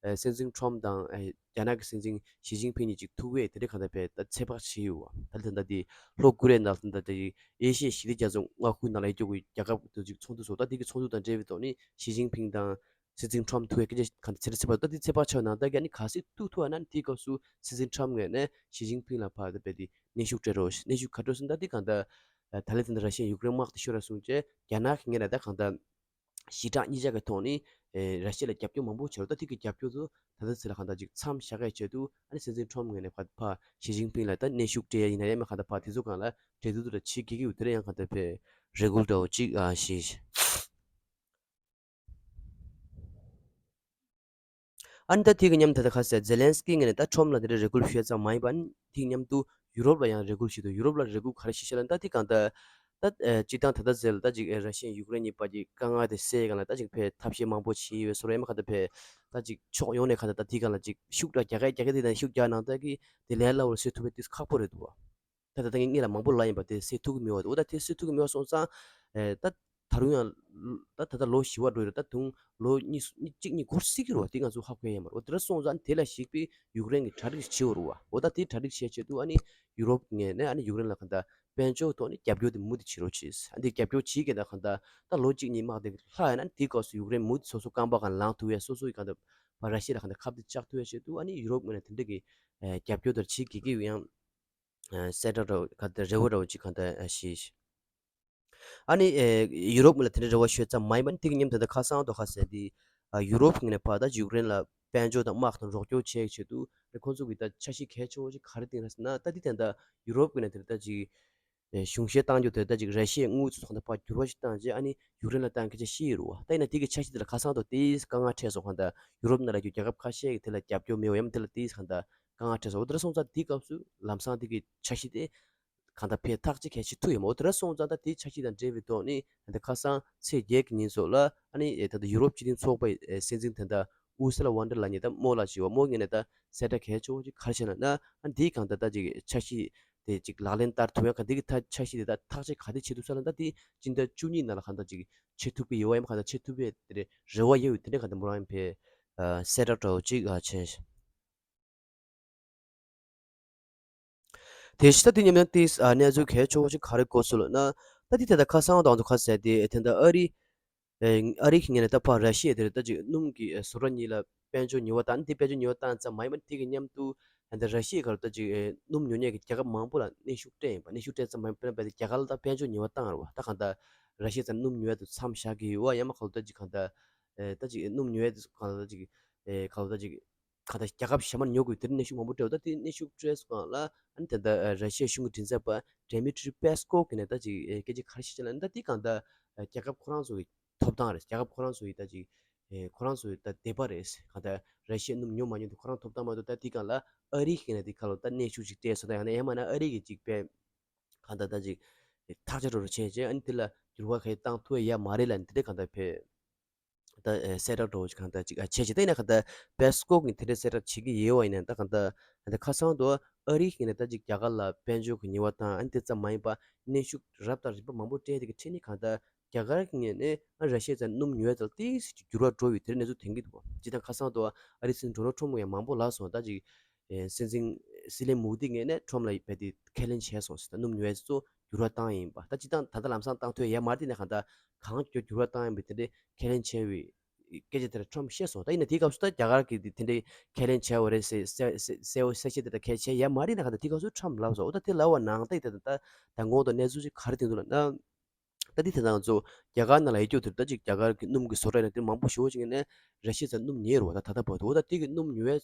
ཨེ་སྲིད་འཛིན་ཁྲོམ་དང་ཨེ་རྒྱ་ནག་གི་སྲིད་འཛིན་ཞི་ཅིན་ཕིང་གཉིས་ཅིག་ཐུག་པས་དེ་འདྲ་གང་ལྟར་བས་ད་ཚོད་དཔག་བྱས་ཡོད་བ། ད་ལྟ་ད་དེ་ལྷོ་ཀོ་རི་ཡ་ནང་ལ་ད་ལྟ་དེ་ཨེ་ཤི་ཡའི་ཞི་བདེ་རྒྱ་མཚོ་མངའ་ཁུལ་ནང་ལ་ཡོད་རྒྱུ་གི་རྒྱལ་ཁབ་དེ་ཅིག་ཚོགས་འདུ་སོགས་ད་དེ་གི་ཚོགས་འདུ་དང་འབྲེལ་བའི་ཐོག་ནས་ཞི་ཅིན་ཕིང་དང་སྲིད་འཛིན་ཁྲོམ་ཐུག་པའི་སྐད་ཆ་གང་ལྟར་ཚེ་རེ་ཚེ་བ་ད་དེ་ཚོད་དཔག་ཆགས་ནང་ད་རྒྱ་ནི་ག་སྲིད་ཐུག་ཐུག་ཨ་ན་དེའི་སྐབས་སུ་སྲིད་འཛིན་ཁྲོམ་ངོས་ནས་ཞི་ཅིན་ཕིང་ལ་ཕར་ད་བས་དེ་གནོན་ཤུགས་སྤྲད་རོགས་གནོན་ཤུགས་ག་འགྲོ་སོང་ད་དེ་གང་ལྟར་ད་ལན་དེ་འདྲ་ར་ཤི་ཡ་ཡུཀ་རེན་དམག་དེ་ཤོར་ར་སོང་བྱས་རྒྱ་ནག་གི་ངོས་ནས་ད་གང་ལྟར། ཞི་དྲག་གཉིས་ཆ་གི་ཐོག་ནས་ཨེ་ར་ཤི་ཡ་ལ་རྒྱབ་སྐྱོར་མང་པོ་བྱས་རེད། ད་དེ་གི་རྒྱབ་སྐྱོར་དུ་ད་ལྟ་ཚེ་ལ་གང་ལྟར་ཅིག་མཚམས་བཞག་གི་ཆེད་དུ་ཨ་ནི་སྲིད་འཛིན་ཁྲོམ་ངོས་ནས་ཕར་ཕར་ཞི་ཅིན་ཕིང་ལ་ད་གནོན་ཤུགས་སྤྲད་ཡ་ཡིན་ན་ཡང་མིན་གང་ལྟར་ཕར་དེ་ཚོ་སྒང་ལ་གྲོས་བསྡུར་དུ་ལ་བྱེད་དགོས་ཀྱི་ཡོད། དེ་ལ་ཡང་གང་ལྟར་ཕར་རེ་སྐུལ་འདྲ་བོ་ཅིག་ཨ་ཞེས། ཨ་ནི་ད་དེ་གི་མཉམ་དུ་ད་ཁ་སང་ཛེ་ལན་སི་ཀི་ངོས་ནས་ད་ཁྲོམ་ལ་དེ་འདྲའི་རེ་སྐུལ་ཞུས་ཙམ་མ་ཡིན་པ། ཨ་ནི་དེ་གི་མཉམ་དུ་ཡུ་རོབ་ལ་ཡང་རེ་སྐུལ་ཞུས་འདུག་ཡུ་རོབ་ལ་རེ་སྐུལ་ག་རེ་ཞུས་ཤག་ལབ་ན། ད་དེ་གང་ལྟར་ད་ཨེ་སྤྱིར་བཏང་ད་ལྟ་ཟེར་ལ་ད་ཅིག་ཨེ་ར་ཤི་ཡ་ཡུཀ་རེན་གཉིས་བར་གྱི་དཀའ་ངལ་དེ་སེལ་གང་ལ་ད་ཅིག་ཕར་ཐབས་ཤེས་མང་པོ་བྱས་ཡོད་བཟོ་འདྲ་ཡིན་པ། གང་ལྟར་ཕར་ད་ཅིག་ཕྱོགས་ཡོངས་ནས་གང་ལྟར་ད་དེ་གང་ལ་ཅིག་ཤུགས་དྲག་རྒྱག་གི་རྒྱག་གི་དེ་དང་ཤུགས་རྒྱག་གནང་ད་གི་དེ་ལན་སླ་བོར་སེལ་ཐུབ་པའི་དུས་ཁག་པོ་རེད་འདུག་བ། ད་ད་ལྟ་ངས་སྔོན་ལ་མང་པོ་ལབ་ཡིན་པ། དེ་སེལ་ཐུབ་ཀྱི་མེད་པ་འདུག་འོ་ད་དེ་སེལ་ཐུབ་ཀྱི་མེད་པ་སོང་ཙང་ཨེ་ད་ད་རུང་ཡང་ད་ད་ལྟ་ལོ་བཞི་པ་འགྲོ་ཡི་རེད། ད་དུང་ལོ་གཉིས་གཉིས་གཅིག་གཉིས་འགོར་སྲིད་ཀྱི་རེད་བ། དེ་ང་ཚོ་ཧ་གོ་ཡ་ཡོད་མ་རེད། འོ་དེ་འདྲ་སོང་ཙང་དེ་ལ་གཞིགས་པའི་ཡུཀ་རེན་གྱིས་གྲ་སྒྲིག་བྱེད་དགོས་རེད་བ། འོ་ད་དེ་གྲ་སྒྲིག་བྱེད་ཆེད་དུ་ཨ་ནི་ཡུ་རོབ་ངོས་ནས་ཨ་ནི་ཡུཀ་རེན་ལ་གང་ལྟར་དཔལ་འབྱོར་ཐོག་ནས་རྒྱབ་སྐྱོར་དེ་མུ་མཐུད་བྱེད་རོགས་བྱེད། ཨ་འདི་རྒྱབ་སྐྱོར་བྱེད་མཁན་ད་གང་ལྟར་ད་ལོ་གཅིག་གཉིས་དམག་དེ་ལྷག་ཡོད་ན་དེའི་སྐབས་སུ་ཡུཀ་རེན་མུ་མཐུད་སོ་སོ་རྐང་པ་སྒང་ལངས་ཐུབ་ཡས། སོ་སོ་ཡི་གང་ལྟར་ཕར་ར་ཤི་ཡ་ལ་གང་ལྟར་ཁ་གཏད་བཅག་ཐུབ་ཡས་ཆེད་དུ་ཨ་ནི་ཡུ་རོབ་ངོས་ནས་དེ་འདྲ་གི་ཨེ་རྒྱབ་སྐྱོར་དེ་བྱེད་དགོས་ཀྱི་ཡོད། ཡང་ཨེ་གསལ་བསྒྲགས་འདྲ་བོ་ག་དེ་རེ་བ་འདྲ་བོ་ཅིག་གང་ལྟར་ཨ་ཞེས། ཨ་ནི་ཨེ་ཡུ་རོབ་ངོས་ལ་དེ་འདྲ་རེ་བ་ཞུས་ཙམ་མ་ཡིན་པར་དེ་གི་མཉམ་དུ་ད་ཁ་སང་དུ་ཁ་གསལ་དེ་ཨ་ཡུ་རོབ་ངོས་ནས་ཕར་ད་ཡུཀ་རེན་ལ་དཔལ་འབྱོར་དང་དམག་དང་རོགས་སྐྱོར་བྱེད་ཆེད་དུ་ཁོང་ཚོ་གི་ད་འཆར་གཞི་གལ་ཆེ་བོ་ཅིག་ག་རེ་བཏིང་རེད་ཟེར་ན། ད་འདི་དེ་འདྲ་ཡུ་རོབ་ངོས་ནས་དེ་ད་ཅིག་ཨེ་གཞུང་བཞེས་བཏང་རྒྱུ་དེ་ད་ཅིག་ར་ཤི་ཡའི་དངུལ་ཚོ་ཐོག་ནས་ཕར་འགྱུར་བ་ཞིག་བཏང་རྗེས་ཨ་ནི་ཡུཀ་རེན་ལ་བཏང་སྐད་ཆ་བཤད་ཡོད་རེད་བ། ད་ཡིན་ན་དེ་གི་འཆར་གཞི་དེ་ལ་ཁ་སང་དུ་ཏོག་ཙམ་དཀའ་ངལ་འཕྲད་སོང་། གང་ལྟར་ཡུ་རོབ་ནང་ལ་རྒྱུ་རྒྱལ་ཁབ་ཁ་ཤས་ཀྱིས་དེ་ལ་རྒྱབ་སྐྱོར་མེད་པ་ཡང་དེ་ལ་ཏོག་ཙམ་གང་ལྟར་དཀའ་ངལ་འཕྲད་སོང་། འོ་དེ་འདྲ་སོང་ཙང་དེའི་སྐབས་སུ་ལམ་སང་དེ་གི་འཆར་གཞི་དེ་གང་ལྟར་ཕར་ཐག་གཅོད་གལ་ཆེ་ཐུག་ཡོད་མ། འོ་དེ་འདྲ་སོང་ཙང་ད་དེའི་འཆར་གཞི་དང་འབྲེལ་བའི་ཐོག་ནས་ད་ཁ་སང་ཚེས་བརྒྱད་ཀྱི་ཉིན་སོགས་ལ་ཨ་ནི་ད་ལྟ་ཡུ་རོབ་སྤྱི་མཐུན་ཚོགས་པའི་སྲིད་འཛིན་དེ་འདྲ་ཨུར་སུ་ལ་ཝོན་ཌར་ལ་ཡེན་ད་རྨོ་ལགས་ཞེས་པ་རྨོ་ངོས་ནས་ད་གསལ་བསྒྲགས་གལ་ཆེ་བོ་ཅིག་ག་རེ་བྱས་ན་ན་ཨ་འདིའི་གང་ལྟར་ད་ཅིག་འཆར་གཞི་དེ་ཅིག་ལག་ལེན་བསྟར་ཐུབ་ཡ། ག་འདི་གི་ད་འཆར་གཞི་དེ་ད་ཐག་གཅོད་ག་དེ་བྱེད་ཐུབ་ས་ལ་ད་དེ་སྤྱི་ཟླ་བཅུ་གཉིས་ནང་ལ་གང་ལྟར་ཅིག་བྱེད་ཐུབ་ཀྱི་ཡོད་པ་ཡིན་པ། གང་ལྟར་བྱེད་ཐུབ་པའི་དེ་རེ་བ་ཡོད་ཡོད། དེ་འདྲ་གང་ལྟར་མོ་རང་ཡིན་པའི་གསལ་བསྒྲགས་འདྲ་བོ་ཅིག་བྱས། དེ་བཞིན་ད་དེ་མཉམ་ཡང་ཏིས་ཨ་གནས་ཚུལ་གལ་ཆེ་བོ་ཞིག་ག་རེ་གོ་སོང་ལབ་ན། ད་དེ་ད་ལྟ་ཁ་སང་དང་དུ་ཁ་གསལ་དེ་དེ་འདྲ་ཨ་རི་ཨ་རི་གི་ངོས་ནས་ད་ཕར་ར་ཤི་ཡ་དེར་ད་ཅིག་སྣུམ་གྱི་བཟོ་གྲྭ་གཉིས་ལ་དཔལ་འབྱོར་ཉེས་པ་བཏང་། དེ་དཔལ་འབྱོར་ཉེས་པ་བཏང་ཙམ་མ་ཡིན་པར་དེ་གི་མཉམ་དུ་ད་ལྟ་ར་ཤི་ཡའི་ཁར་ད་ཅིག་སྣུམ་ཉོ་མཁན་གྱི་རྒྱལ་ཁབ་མང་པོ་ལ་གནོན་ཤུགས་སྤྲད་ཡིན་པ། གནོན་ཤུགས་སྤྲད་ཙམ་མ་ཡིན་པར་དཔེར་ན་རྒྱ་གར་ལ་ད་དཔལ་འབྱོར་ཉེས་པ་བཏང་རེད་བ། ད་གང་ལྟར་ར་ཤི་ཡ་ཚ་སྣུམ་ཉོ་ཡ་དེ་མཚམས་བཞག་གི་ཡོད་པ་ཡང་མ་ག་ལ་ད་ཅིག་གང་ལྟར་ད་ཅིག་སྣུམ་ཉོ་ཡ་དེ་གང་ལྟར་ད་ཅིག་གང་ལྟར་ད་ཅིག་གང་ལྟར་རྒྱལ་ཁབ་གཞན་མར་ཉོ་དགོས་དེར་གནོན་ཤུགས་མང་པོ་སྤྲད་འདུག་ད་དེ་གནོན་ཤུགས་སྤྲད་སོང་ལ་ཨ་ནི་དེ་འདྲ་ར་ཤི་ཡའི་གཞུང་གི་མགྲིན་ཚབ་པ་ཌི་མི་ཊི་རི་པེ་སི་ཀོབ་གིས་ནས་ད་ཅིག་སྐད་ཆ་ག་རེ་བཤད་ཅེས་ལབ་ན། ད་དེ་གང་ལྟར་རྒྱལ་ཁབ་ཁོ་རང་ཚོ་གི་ཐོབ་ཐང་རེད། རྒྱལ་ཁབ་ཁོ་རང་ཚོ་ཡི་ད་ཅིག་ཁོ་རང་ཚོ་ཡི་ད་དད་པ་རེད། གང་ལྟར་ར་ཤི་ཡའི་སྣུམ་ཉོ་མ་ཉོ་དེ་ཁོ་རང་ཐོབ་ཐང་མ་གཏོགས། ད་དེ་གང་ལ་ཨ་རི་གིས་ནས་དེ་ཁ་ལོ་ད་གནོན་ཤུགས་ཅིག་སྤྲད་སོང་། ད་ཡང་ན་ཡང་མིན་ན་ཨ་རི་གིས་ཅིག་དཔེ་གང་ལྟར་ད་ཅིག་ཐག་གཅོད་རོགས་རོགས་བྱས་རྗེས་ཨ་ནི་དེ་ལ་འགྱུར་བ་གང་ཡང་བཏང་ཐུབ་ཡ་མ་རེད་ལབ་ནས་དེ་འདྲ་གང་ལྟར་ཕེབས། ད་གསལ་བསྒྲགས་འདྲ་བོ་ཞིག་གང་ལྟར་ཅིག་ཨ་བྱས་ཅིག་ད་ཡིན་ན་གང་ལྟར་པེ་སི་ཀོབ་གིས་དེ་འདྲའི་གསལ་བསྒྲགས་བྱེད་ཀྱི་ཡོད་པ་ཡིན་ན། ད་གང་ལྟར་ད་ལྟ་ཁ་སང་དུ་ཨ་རི་ཡིན་ན་ད་ཅིག་རྒྱ་གར་ལ་དཔལ་འབྱོར་གྱི་ཉེས་པ་དང་ཨ་ནི་དེ་ཙམ་མ་ཡིན་པ་གནོན་ཤུགས་རབ་དང་རིམ་པ་མང་པོ་སྤྲད་དེ་གི་ཁྲིད་ནས་གང་ལྟར་རྒྱ་གར་གྱི་ངོས་ནས་ཨ་ར་ཤི་ཡ་ཚ་སྣུམ་ཉོ་ཡ་དང་ཏོག་ཙམ་ཅིག་འགྱུར་བ་འགྲོ་ཡོད་དེ་འདྲའི་གནས་ཚུལ་ཐོན་གྱི་འདུག་སྤྱིར་བཏང་ཁ་སང་དུ་ཨ་རིའི་སྲིད་འཛིན་ཌོ་ནལ་ཊམ་ཡང་མང་པོ་ལབ་སོང་། ད་ཅིག་སྲིད་འཛིན་སྲིད་བློན་མོ་དི་ངོས་ནས་ཁྲོམ་ལ་རྦད་དེ་ཁས་ལེན་བྱས་སོང་ཟེར། ད་སྣུམ་ཉོ་ཡ་ཚོ་འགྱུར་བ་བཏང་ཡིན་པ། ད་སྤྱིར་བཏང་ད་ལྟ་ལམ་སང་བཏང་ཐུབ་ཡ་མ་རེད་དེ་ནས་གང་ལྟར་གང་མགྱོགས་འགྱུར་བ་བཏང་ཡིན་པའི་དེ་འདྲའི་ཁས་ལེན་བྱས་པའི་སྐད་ཆ་དེ་འདྲ་ཁྲོམ་བཤད་སོང་། ད་ཡིན་ན་དེའི་སྐབས་སུ་ད་རྒྱ་གར་གྱིས་དེ་འདྲའི་ཁས་ལེན་བྱས་པ་རེད་ཟེར་གསལ་གསལ་པོ་གསལ་བཤད་དེ་འདྲ་གལ་ཆེ་ཡ་མ་རེད་ན་གང་ལྟར་དེའི་སྐབས་སུ་ཁྲོམ་ལབ་སོང་། འོ་ད་དེ་ལབ་པ་ནང་ད་ད་ད་དང་གོང་དུ་གནས་ཚུལ་ཅིག་ག་རེ་ཐོན་འདུག་ལབ་ན། ད་འདི་དེ་ང་ཚོ་རྒྱ་གར་ནང་ལ་ཡོད་རྒྱུ་དེར་ད་ཅིག་རྒྱ་གར་གྱི་སྣུམ་གྱི་བཟོ་གྲྭ་ཡིན་ན་དེ་མང་པོ་ཞེ་པོ་ཅིག་ནས་ར་ཤི་ཡ་ཚ་སྣུམ་ཉོས་རེད་བ། ད་ད་ལྟ་བར་དུ་འོ་ད་དེ་གི་སྣུམ་ཉོ་བའི་དེ་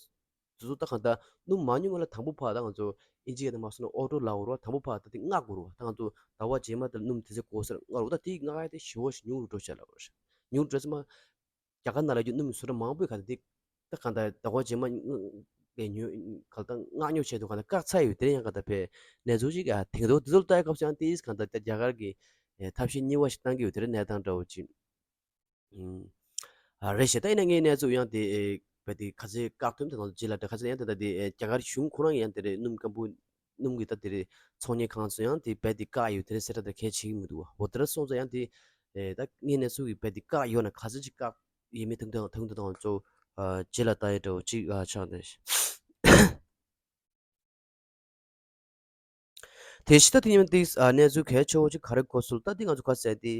ཚོ་ད་གང་ལྟར་སྣུམ་མ་ཉོ་སྔོན་ལ་དང་པོ་ཕར་ད་ང་ཚོ་ཨིན་ཇི་སྐད་ནང་མ་སོང་ན་ཨོ་ཊོ་ལབ་དགོས་རེད་བ། དང་པོ་ཕར་ད་དེ་མངགས་དགོས་རེད་བ། ད་ང་ཚོ་ཟླ་བ་རྗེས་མ་དེར་སྣུམ་དེ་ཚོ་དགོས་ཟེར་མངགས་རེད་བ། ད་དེ་མངགས་ཡ་དེ་ཞེ་པོ་ཞིག་ཉུང་རུ་འགྲོ་བཞག་ལབ་པ་རེད། ཉུང་རུ་འགྲོ་ཚེ་མ་རྒྱ་གར་ནང་ལ་ཡོད་སྣུམ་བཟོ་གྲྭ་མང་པོས་ག་ད་དེ་ད་གང་ལྟར་ཟླ་བ་རྗེས་མ་པའི་ཉོ་གང་ལྟར་མངགས་ཉོ་བྱས་འདུག་གང་ལྟར་བཀག་ཚར་ཡོད། དེ་ཡང་གང་ལྟར་བས་གནས་ཚུལ་ཅིག་ཨ་དེང་དུ་དེ་ཚོར་ལྟ་ཡ་སྐབས་སུ་ཡང་དེ་གང་ལྟར་རྒྱ་གར་གྱི་ཐབས་ཤེས་གཉིས་པ་ཞིག་བཏང་གི་ཡོད། དེ་རེད་གནས་སྟངས་འདྲ་བོ་ཅིག་ཨ་རེད་ཤག་ད་ཡིན་ན་ངའི་གནས་ཚུལ་ཡང་དེ་བས་དེ་ཁ་ཚེ་བཀག་ཐུམ་དེ་ང་ཚོ་རྗེས་ལ་འདྲ་ཁ་ཚེ་ཡང་དེ་ད་དེ་རྒྱ་གར་གཞུང་ཁོ་རང་ཡང་དེ་རེད་སྣུམ་སྐམ་པོ་སྣུམ་གྱི་ད་དེ་རེད་ཚོང་གཉེར་ཁང་ཚོ་ཡང་དེ་བས་དེ་བཀག་ཡོད། དེ་རེད་གསལ་བསྒྲགས་དེ་གལ་ཆེ་གི་མི་འདུག་བ། འོ་དེ་འདྲ་སོང་ཙང་ཡང་དེ་ད་ངའི་གནས་ཚུལ་གྱི་བས་དེ་བཀག་ཡོད་ན་ག་ཚོད་ཅིག་བཀག་ཡིན་མིན་ཐུང་ཐུང་ཐུང་ཐུང་ང་ཚོ་རྗེས་ལ་ལྟ་ཡ་འདྲ་བོ་ཅིག་ཆགས་འདུག་དེ་ཕྱི་ད་དེ་ཉིན་ཏིག་གནས་ཚུལ་གལ་ཆེ་བོ་ཅིག་ག་རེ་གོ་སོང་ད་དེ་ང་ཚོ་ག་ཟེར་དེ་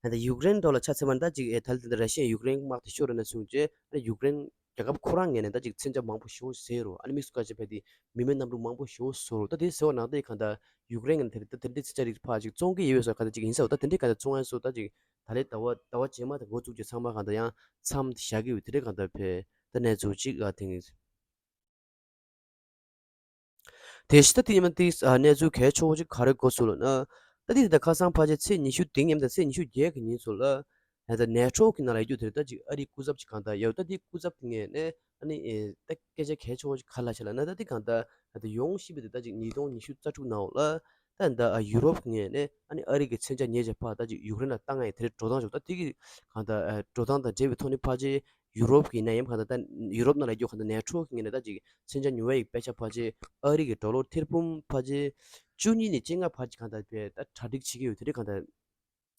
ད་ཡུཀ་རེན་ཐོག་ལ་ཆ་མཚོན་པ་ད་ཅིག་ཨེ་ད་ལྟ་ར་ཤི་ཡ་ཡུཀ་རེན་དམག་དེ་ཤོར་ན་སོང་རྗེས་ཡུཀ་རེན་ རྒྱལ་ཁབ་ཁོ་རང་ངོས་ནས་ད་ཅིག་མཚོན་ཆ་མང་པོ་ཞེ་པོ་བཟོས་རོ། ཨ་ནི་དམིགས་སུ་བཀར་བྱས་ཕལ་ཏེ་མི་མེད་གནམ་གྲུ་མང་པོ་ཞེ་པོ་བཟོས་རོ། ད་དེ་བཟོས་པ་ནང་དེ་གང་ལྟར་ཡུཀ་རེན་ངོས་ནས་དེ་ད་དེ་འདྲའི་མཚོན་ཆ་རིགས་ཕར་ཅིག་བཙོང་གི་ཡོད་པའི་བཟོ་གང་ལྟར་ཅིག་ཡིན་ས་འོ། ད་དེ་འདྲའི་གང་ལྟར་བཙོང་ཡ་བཟོ་ད་ཅིག་ད་ལས་ཟླ་བ་ཟླ་བ་རྗེས་མ་དང་འགོ་བཙུགས་ཀྱི་ཚང་མ་གང་ལྟར་ཡང་མཚམས་བཞག་གི་ཡོད། དེ་འདྲའི་གང་ལྟར་ཕལ་ད་གནས་ཚུལ་ཅིག་ཨ་ཐེངས། དེ་ཕྱི་ད་དེ་ཉིན་མ་དེ་གནས་ཚུལ་གལ་ཆེ་བོ་ཅིག་ག་རེ་གོ་སོང་ལབ་ན། ད་དེ་ད་ཁ་སང་ཕལ་ཆེར་ཚེས་ཉི་ཤུ་དེ་ཉིན་དང་ཚེས་ཉི་ཤུ་བརྒྱད་ཀྱི་ཉིན་ཚོ་ལ། ད་ནེ་ཊོ་གི་ནང་ལ་ཡོད་རྒྱུ་དེ་ད་ཅིག་ཨ་རིའི་སྐུ་ཚབ་ཅིག་གང་ལྟར་ཡོད། ད་དེ་སྐུ་ཚབ་དེ་ངོས་ནས་ཨ་ནི་ད་སྐད་ཆ་གལ་ཆེ་བོ་ཅིག་ག་རེ་ལབ་ཤག་ལབ་ན། ད་དེ་གང་ལྟར་ད་ཡོང་སྲིད་པའི་དེ་ད་ཅིག་ཉིས་སྟོང་ཉི་ཤུ་རྩ་དྲུག་ནང་ལ་ད་ད་ཡུ་རོབ་ངོས་ནས་ཨ་ནི་ཨ་རི་གི་མཚོན་ཆ་ཉོས་བྱས་ཕར་ད་ཅིག་ཡུཀ་རེན་ལ་བཏང་ཡ་དེ་འདྲའི་འགྲོ་སྟངས་ཅིག་ད་དེ་གི་གང་ལྟར་འགྲོ་སྟངས་དང་འབྲེལ་བའི་ཐོག་ནས་ཕལ་ཆེར་ཡུ་རོབ་ཀྱི་ནད་ཡམས་གང་ལྟར་ད་ཡུ་རོབ་ནང་ལ་ཡོད་གང་ལྟར་ནེ་ཊོ་གི་ངོས་ནས་ད་ཅིག་མཚོན་ཆ་ཉོ་བ་ཡི་དཔེ་ཆ་ཕལ་ཆེར་ཨ་རི་གི་ཌོ་ལར་ཐེར་འབུམ་ཕལ་ཆེར་བཅུ་གཉིས་ནས་བཅོ་ལྔ་བར་གྱི་གང་ལྟར་དཔེ་ད་གྲ་སྒྲིག་བྱེད་ཀྱི་ཡོད། དེ་རིགས་གང་ལྟར་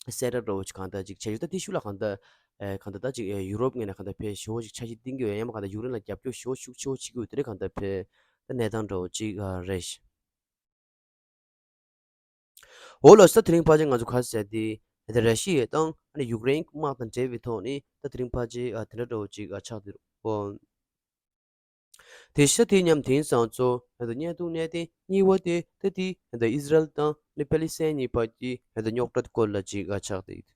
གསལ་བསྒྲགས་འདྲ་བོ་ཅིག་གང་ལྟར་ཅིག་བྱས་ཡོད། ད་དེ་ཤུགས་ལ་གང་ལྟར་ཨེ་གང་ལྟར་ད་ཅིག་ཨེ་ཡུ་རོབ་ངོས་ནས་གང་ལྟར་དཔེ་ཞེ་བོ་ཅིག་འཆར་གཞི་བཏིང་གི་ཡོད། ཡང་མ་གང་ལྟར་ཡུཀ་རེན་ལ་རྒྱབ་སྐྱོར་ཞེ་བོ་ཤུགས་ཆེ་བོ་བྱེད་ཀྱི་ཡོད། དེ་རིགས་གང་ལྟར་དཔེ་ད་གནས་སྟངས་འདྲ་བོ་ཅིག་ཨ་རེད། འོ་ལགས་སོ། དེ་རིང་ཕལ་ཆེར་ང་ཚོ་ག་རེ་ཟེར་དེ། ད་ར་ཤི་ཡ་དང་ཨ་ནི་ཡུཀ་རེན་དམག་དང་འབྲེལ་བའི་ཐོག་ནས་ད་དེ་རིང་ཕལ་ཆེར་ཨ་དེ་འདྲ་འདྲ་བོ་ཅིག་ཨ་ཆགས་བསྡད་རེད། འོ། དེ་ཤ་དེ་མཉམ་དེང་སང་ཚོ་ད་བརྙན་ཐུང་གནད་དོན་གཉིས་པ་དེ་ད་དེ་ད་ཨི་ཟི་རལ་དང་ཨ་ནི་པེ་ལི་སི་ཐན་གཉིས་བར་གྱི་ད་རྙོག་དྲ་སྐོར་ལ་ཅིག་ཨ་ཆགས་བསྡད་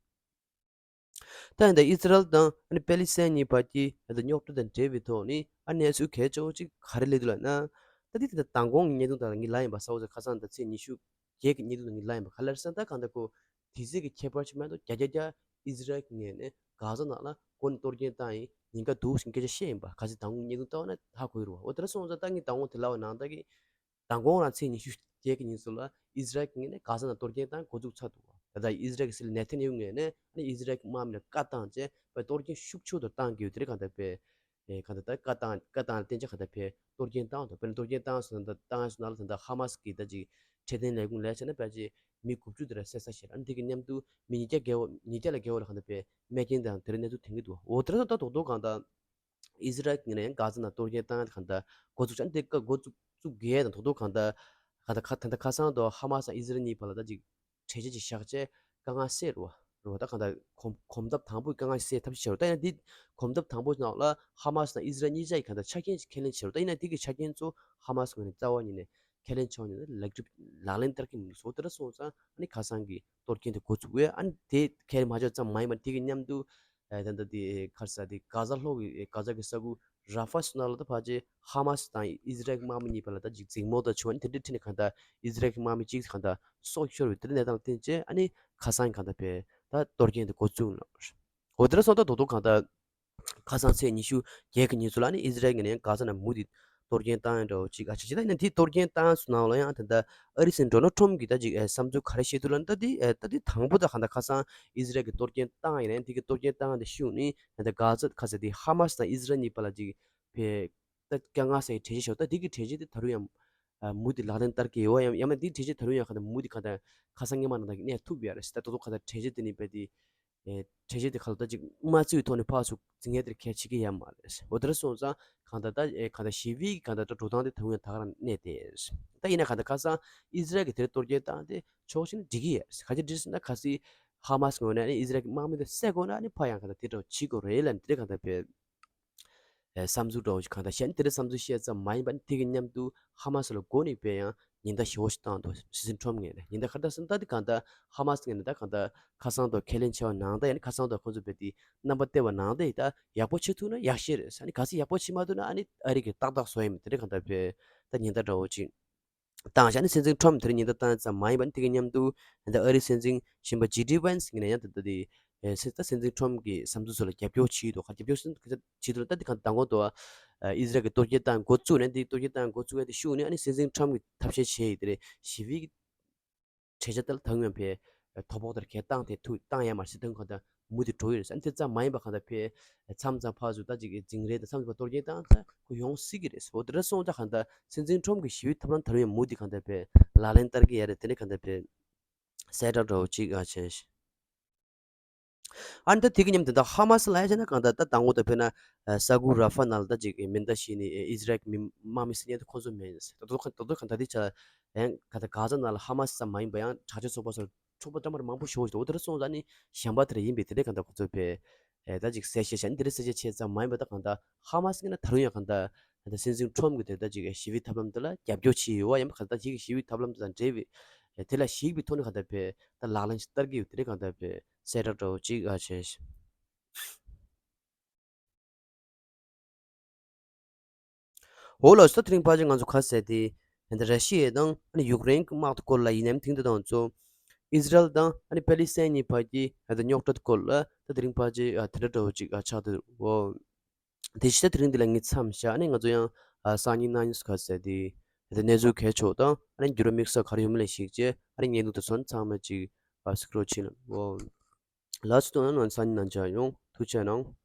ཡོད། ད་ཡིན་ད་ཨི་ཟི་རལ་དང་ཨ་ནི་པེ་ལི་སི་ཐན་གཉིས་བར་གྱི་ད་རྙོག་དྲ་དང་འབྲེལ་བའི་ཐོག་ནས་ཨ་གནས་ཚུལ་གལ་ཆེ་བོ་ཅིག་ག་རེ་སླེབས་འདུག་ལབ་ན། ད་དེ་ད་མདང་དགོང་གི་བརྙན་ཐུང་དག་ལ་ངས་ལབ་ཡིན་པ་གསལ་པོ་ཟེར། ཁ་སང་ད་ཚེས་ཉི་ཤུ་བརྒྱད་ཀྱི་བརྙན་ཐུང་དག་ལ་ངས་ལབ་ཡིན་པ་ག་རེ་ལབ་ཟེར་ན། ད་གང་ལྟར་ཁོ་དུས་ཚོད་ཀྱི་ཁྱད་པར་ཅིག་མ་གཏོགས་བརྒྱ་ཆ་བརྒྱ་ཨི་ཟི་རལ་གྱི་ངོས་ནས་གྷ་ཛ་ནང་ལ་འགོ་ནས་གཏོར་སྐྱོན་བཏང་ཡིན། ཉེན་ཁ་འདུག་ཟེར་སྐད་ཆ་བཤད་ཡིན་པ་ག་ཚོད་མདང་དགོང་བརྙན་ཐུང་ལྟ་བ་ན་ཧ་གོ་གི་རེད་བ། འོ་དེ་འདྲ་སོང་ཙང་ད་ངས་མདང་དགོང་དེ་ལབ་པ་ནང་ལྟར་གྱི་མདང་དགོང་རང་ཚེས་ཉི་ཤུ་བརྒྱད་ཀྱི་ཉིན་ཚོ་ལ་ཨི་ཟི་རལ་གྱི་ངོས་ནས་གྷ་ཛ་ནང་གཏོར་སྐྱོན་བཏང་འགོ་འཛུགས་ཚར་འདུག་བ། ད་ལྟ་ཨི་ཟི་རལ་གྱི་སྲིད་བློན་ནེ་ཐན་ཡ་ཧུ་ངོས་ནས་ཨ་ནི་ཨི་ཟི་རལ་གྱི་དམག་མི་ལ་བཀའ་བཏང་བྱས་པ་གཏོར་སྐྱོན་ཤུགས་ཆེ་བོ་དང་བཏང་གི་ཡོད། དེ་རིང་གང་ལྟར་དཔེ་ཨེ་གང་ལྟར་ད་བཀའ་བཏང་བཀའ་བཏང་ལ་བརྟེན་བྱས་གང་ལྟར་དཔེ་གཏོར་སྐྱོན་བཏང་འདུག་དཔེར་ན་གཏོར་སྐྱོན་བཏང་སོང་ད་བཏང་སོང་ན་ལ་ད་ལྟ་ཧ་མ་སི་གི་ད་ཅིག་འཕྲོད་བསྟེན་ལས་ཁུངས་ལ་བྱས་ན་ཕལ་ཆེར་མི་དགུ་བཅུ་དེ་འདྲ་བསད་ཚར་ཤག་ཨ་ནི་དེ་གི་མཉམ་དུ་མི་ཉིས་བརྒྱ་བརྒལ་བ་ཉིས་བརྒྱ་ལ་བརྒལ་བ་ལ་གང་ལྟར་དཔེ་རྨས་སྐྱོན་དང་དེ་འདྲའི་གནས་ཚུལ་ཐོན་གྱི་འདུག་འོ་དེ་འདྲ་སོང་ད་རྡོག་རྡོག་གང་ལྟར། ཨི་ཟི་རལ་གྱི་ངོས་ནས་གྷ་ཛ་ནང་གཏོར་སྐྱོན་བཏང་ཡ་གང་ལྟར་འགོ་བཙུགས་ཅིང་དེ་ཀ་འགོ་བཙུགས་བཙུགས་དགོས་ཡ་དང་རྡོག་རྡོག་གང་ལྟར་གང་ལྟར་ཁ་ད་ལྟ་ཁ་སང་དུ་ཧ་མ་སི་དང་ཨི་ཟི་རལ་གཉིས་བར་ལ་ད་ཅིག་གྲོས་ཆོད་ཅིག་བཞག་བྱས་དཀའ་ངལ་སེལ་རོ་རོ། ད་གང་ལྟར་གོམ་གོམ་སྟབས་དང་པོའི་དཀའ་ངལ་སེལ་ཐབས་ཤེས་བྱེད་རོ། ད་ཡང་འདི་གོམ་སྟབས་དང་པོ་ནང་ལ་ཧ་མ་སི་དང་ཨི་ཟི་རལ་གཉིས་ཆ་ཡི་གང་ལྟར་ཆ་རྐྱེན་ཅིག་ཁས་ལེན་བྱེད་རོ། ད་ཡིན་ན་དེ་གི་ཆ་རྐྱེན་ཚོ་ཧ་མ་སི་ངོས་ནས་རྩ་བ་ཉིད་ནས་ཁས་ལེན་བྱས་ཉིད་ནས་ལེགས་གྲུབ་ལག་ལེན་བསྟར་གྱི་མི་འདུག་ཟེར། འོ་དེ་འདྲ་སོང་ཙང་ཨ་ནི་ཁ་སང་གི་གཏོར་སྐྱོན་དེ་འགོ་བཙུགས་བས། ཨ་ནི་དེ་ཁས་ལེན་མ་བྱས་ཙམ་མ་ཡིན་པར་དེ་གི་མཉམ་དུ་ཨ་ད་ལྟ་དེ་ག་རེ་ཟེར་དེ་གྷ་ཛ་ལྷོ་གི་གྷ་ཛ་གི་ས་ཁུལ་ར་ཧྥ་སོགས་ནང་ལ་ད་ཕལ་ཆེར་ཧ་མ་སི་དང་ཨི་ཟི་རལ་གྱི་དམག་མི་གཉིས་བར་ལ་ད་ཅིག་འཛིང་མོ་ད་བྱུང་བ་ནི་དེ་འདྲའི་ཁྲོད་ནས་གང་ལྟར་ཨི་ཟི་རལ་གྱི་དམག་མི་གཅིག་གང་ལྟར་སྲོག་ཤོར་བའི་དེ་འདྲའི་གནས་སྟངས་ལ་བརྟེན་བྱས་ཨ་ནི་ཁ་སང་གང་ལྟར་དཔེ་ད་གཏོར་སྐྱོན་དེ་འགོ་བཙུགས་ལ། འོ་དེ་འདྲ་སོང་ད་རྡོག་རྡོག་གང་ལྟར་ཁ་སང་ཚེས་ཉི་ཤུ་བརྒྱད་ཀྱི་ཉིན་ཚོ་ལ་ནི་ཨི་ཟི་རལ་གྱི་ནས་གྷ་ཛ་ནང་མུ་མཐུད་གཏོར་སྐྱོན་བཏང་ཡ་འདྲ་བོ་ཅིག་ཨ་ཅིག་ཅིག་ད་ཡིན་ན་དེ་གཏོར་སྐྱོན་བཏང་ཡ་ཚོ་ནང་ལ་ཡང་ད་ལྟ་ཨ་རིའི་སྲིད་འཛིན་ཌོ་ནལ་ཊམ་གྱིས་ད་ཅིག་ཨེ་བསམ་ཚུལ་ག་རེ་བཤད་འདུག་ལབ་ན། ད་དེ་ཨེ་ད་དེ་དང་པོ་ད་གང་ལྟར་ཁ་སང་ཨི་ཟི་རལ་གྱིས་གཏོར་སྐྱོན་བཏང་ཡ་ཡིན་ན་དེ་གི་གཏོར་སྐྱོན་བཏང་ཡ་དེ་ཤུགས་ནི་ད་ལྟ་གྷ་ཛ་ཁ་ས་དེ་ཧ་མ་སི་དང་ཨི་ཟི་རལ་གཉིས་བར་ལ་ཅིག་ཕེ་ད་དཀའ་ངལ་སེལ་གྲོས་གཞི་ཞིག་ད་དེ་གི་གྲོས་གཞི་དེ་ད་རུང་ཡང་ཨ་མུ་མཐུད་ལག་ལེན་བསྟར་གྱི་ཡོད་པ་ཡང་ཡང་ན་དེ་གྲོས་གཞི་ད་རུང་ཡང་གང་ལྟར་མུ་མཐུད་གང་ལྟར་ཁ་སང་སྔོན་མ་ནང་ལྟར་གནས་ཐུབ་ཡོད་རེད་ཟེར། ད་ད་དུང་གང་ལྟར་གྲོས་གཞི་དེ་ནི་རྦད་དེ་ཨེ་གྲོས་གཞི་དེ་གང་ལྟར་ཅིག་དམར་གསོད་ཀྱི་ཐོག་ནས་ཕར་ཚུར་འཛིང་ཡས་དེར་གལ་ཆེ་གི་ཡོད་མ་རེད། འོ་དེ་འདྲ་སོང་ཙང་གང་ལྟར་ད་ཨེ་གང་ལྟར་ཞི་བའི་གང་ལྟར་འགྲོ་སྟངས་དེ་ད་རུང་ཡང་ད་ག་རང་གནས་ཏེ། ད་ཡིན་ན་གང་ལྟར་ཁ་སང་ཨི་ཟི་རལ་གྱིས་དེར་གཏོར་སྐྱོན་བཏང་སྟེ་ཕྱོགས་གཅིག་ནས་འགྲིག་གི་ཡོད། ག་ཅི་འགྲིག་ཟེར་ན་གལ་སྲིད་ཧ་མ་སི་ངོས་ནས་ཨི་ཟི་རལ་གྱི་དམག་མི་དེ་བསད་དགོས་ན་ཨ་ནི་ཕར་ཡང་གང་ལྟར་དེ་འདྲ་བྱེད་དགོས་རེད་ལབ་ནས་དེ་འདྲ་གང་ལྟར་བས། ཨེ་བསམ་ཚུལ་འདྲ་བོ་ཞིག་གང་ལྟར་བཤད་ནས་དེ་འདྲའི་བསམ་ཚུལ་བཤད་ཙམ་མ་ཡིན་པ་ནི་དེ་གི་མཉམ་དུ་ཧ་མ་སི་ལ་མགོ་ནས་དཔེ་ཡང་ཉེན་བརྡ་ཞེ་པོ་ཞིག་བཏང་འདུག་སྲིད་འཛིན་ཊམ་ངོས་ནས་ཉེན་བརྡ་ག་འདྲ་ཟེར་ན་ད་དེ་གང་ལྟར་ཧ་མ་སི་ངོས་ནས་ད་གང་ལྟར་ཁ་སང་དུ་ཁས་ལེན་བྱས་པ་ནང་ལྟར་ཡང་ནི་ཁ་སང་དུ་ཁོང་ཚོ་རྦད་དེ་རྣམ་པ་སྟེར་བ་ནང་ལྟར་ཡིན་ད་ཡག་པོ་བྱེད་ཐུབ་ན་ཡག་ཤོས་རེད་ཟེར། ཨ་ནི་གལ་སྲིད་ཡག་པོ་བྱེད་མ་ཐུབ་ན་ཨ་ནི་ཨ་རི་གིས་ཏག་ཏག་བཟོ་ཡ་ཡིན་དེ་འདྲ་གང་ལྟར་བས་ད་ཉེན་བརྡ་འདྲ་བོ་ཅིག་བཏང་བཞག་ནས་སྲིད་འཛིན་ཊམ་དེར་ཉེན་བརྡ་བཏང་ཙམ་མ་ཡིན་པ་ནི་དེ་གི་མཉམ་དུ་ད་ཨ་རིའི་སྲིད་འཛིན་གཞོན་པ་ཇེ་ཌི་ཝན་སི་ངོས་ནས་ཡང་ད་ལྟ་དེ་ཨེ་སྲིད་ད་སྲིད་འཛིན་ཊམ་གྱི་བསམ་ཚུལ་ཚོ་ལ་རྒྱབ་སྐྱོར་བྱེད་འདུག་ག་རྒྱབ་སྐྱོར་བྱེད་འདུག་ད་དེ་གང་མདང་དགོང་དུ་ཨ་ཨི་ཟི་རལ་གྱི་གཏོར་སྐྱོན་བཏང་འགོ་བཙུགས་ནས་དེ་གཏོར་སྐྱོན་བཏང་འགོ་བཙུགས་ཡ་དེ་ཤུགས་ནས་ཨ་ནི་སྲིད་འཛིན་ཊམ་གྱིས་ཐབས་ཤེས་བྱས་ཡི་དེ་རེད། ཞི་བའི་གྲོས་འཆར་དེ་ལ་ད་ཡོང་ཕེ་དོ་ཕོག་དེར་གལ་བཏང་དེ་ཐུག་བཏང་ཡ་མ་རེད་ཟེར་དོན་གང་ལྟར་མུ་མཐུད་འགྲོ་ཡི་རེད་ཟེར། ཨ་ནི་དེ་ཙམ་མ་ཡིན་པ་གང་ལྟར་ཕེ་མཚམས་མཚམས་ཕར་ཚུར་ད་ཅིག་འཛིང་རེས་དང་མཚམས་མཚམས་ཕར་གཏོར་སྐྱོན་བཏང་ཚེ་ཁོ་ཡོང་སྲིད་ཀྱི་རེད་ཟེར། འོ་དེ་འདྲ་སོང་ཙང་གང་ལྟར་སྲིད་འཛིན་ཊམ་གྱི་ཞི་བའི་ཐབས་ལམ་ད་རུང་ཡང་མུ་མཐུད་གང་ལྟར་ཕེ་ལག་ལེན་བསྟར་གྱི་ཡ་རེད། དེ་ནས་གང་ལྟར་ཕེ་གསལ་བསྒྲགས་འདྲ་བོ་ཅིག་ཨ་བྱས་ཤིང་། ཨ་ནི་ད་དེ་གི་མཉམ་དུ་ད་ཧ་མ་སི་ལ་ཡ་བྱས་ན་གང་ལྟར་ད་དང་པོ་ད་ཕེ་ན་ས་ཁུལ་ར་ཧྥ་ནང་ལ་ད་ཅིག་མེ་མདའ་བཞེས་ནས་ཨི་ཟི་རལ་གྱི་མི་དམག་མི་བསད་མཁན་དེ་ཁོ་ཚོ་མིན་ཟེར། ད་དུང་ད་དུང་གང་ལྟར་དེ་ཆ་ཡང་ག་ད་གྷ་ཛ་ནང་ལ་ཧ་མ་སི་ཙམ་མ་ཡིན་པ་ཡང་དྲག་ཆས་ཚོགས་པ་སོགས་འཕྲོག་པ་འདྲ་མར་མང་པོ་ཞེ་པོ་ཞིག་འདུག་འོ་དེ་འདྲ་སོང་ཙང་ནི་གཞན་པ་དེ་འདྲ་ཡིན་པས་དེ་འདྲ་གང་ལྟར་ཁོ་ཚོས་ཕེ་ ད་ཅིག་གསལ་བཤད་བྱས་ནས་འདི་རིགས་གསལ་བཤད་བྱས་ཙམ་མ་ཡིན་པ། ད་གང་ལྟར་ཧ་མ་སི་ཀྱིས་ད་རུང་ཡང་གང་ལྟར་ད་སྲིད་འཛིན་ཁྲོམ་གྱི་དེ་ད་ཅིག་ཞི་བའི་ཐབས་ལམ་དེ་ལ་རྒྱབ་སྐྱོར་བྱས་ཡོད་པ་ཡིན་པ། གང་ལྟར་དེ་གི་ཞི་བའི་ཐབས་ལམ་དེ་དང་འབྲེལ་བའི་དེ་ལ་གཞིགས་པའི་ཐོག་ནས་གང་ལྟར་བས་ད་ལག་ལེན་ཞིག་བསྟར་གྱི་ཡོད། དེ་རིགས་གང་ལྟར་བས་གསལ་བསྒྲགས་འདྲ་བོ་ཅིག་ཨ་བྱས། འོ་ལགས་སོ། ད་དེ་རིང་ཕལ་ཆེར་ང་ཚོ་ག་རེ་ཟེར་དེ། ད་ར་ཤི་ཡ་དང་ཨ་ནི་ཡུཀ་རེན་གྱི་དམག་དེ་སྐོར་ལ་ཡིན་ནམ། དེང་དུས་ང་ཚོ་ཨི་ཟི་རལ་དང་ཨ་ནི་པེ་ལི་སི་ཐན་གཉིས་བར་གྱི་ད་རྙོག་དྲ་དེ་སྐོར་ལ་ད་དེ་རིང་ཕལ་ཆེར་ཨ་དེ་འདྲ་འདྲ་བོ་ཅིག་ཨ་ཆགས་འདུག་འོ། དེ་བཞིན་ད་དེ་རིང་འདི་ལ་ངས་མཚམས་བཞག་ཨ་ནི་ང་ཚོ་ཡང་ཨ་སང་ཉིན་གནངས་ཉིན་ག་རེ་ཟེར་དེ། ད་གནས་ཚུལ་གལ་ཆེ་བ་དང་ཨ་ནི་འགྱུར་བ་དམིགས་བསལ་ག་རེ་ཡོད་མེད་ལ་གཞིགས་བྱས་ཨ་ནི་བརྙན་ཐུང་དེ་ཚོ་ཚང་མ་ཅིག་ཨ་གཟིགས་རོགས་བྱེད་ལ། འོ། ལགས་སོ། ད་ང་སང་ཉིན་ནང་མཇལ་ཡོང་། ཐུགས་རྗེ་གནང་།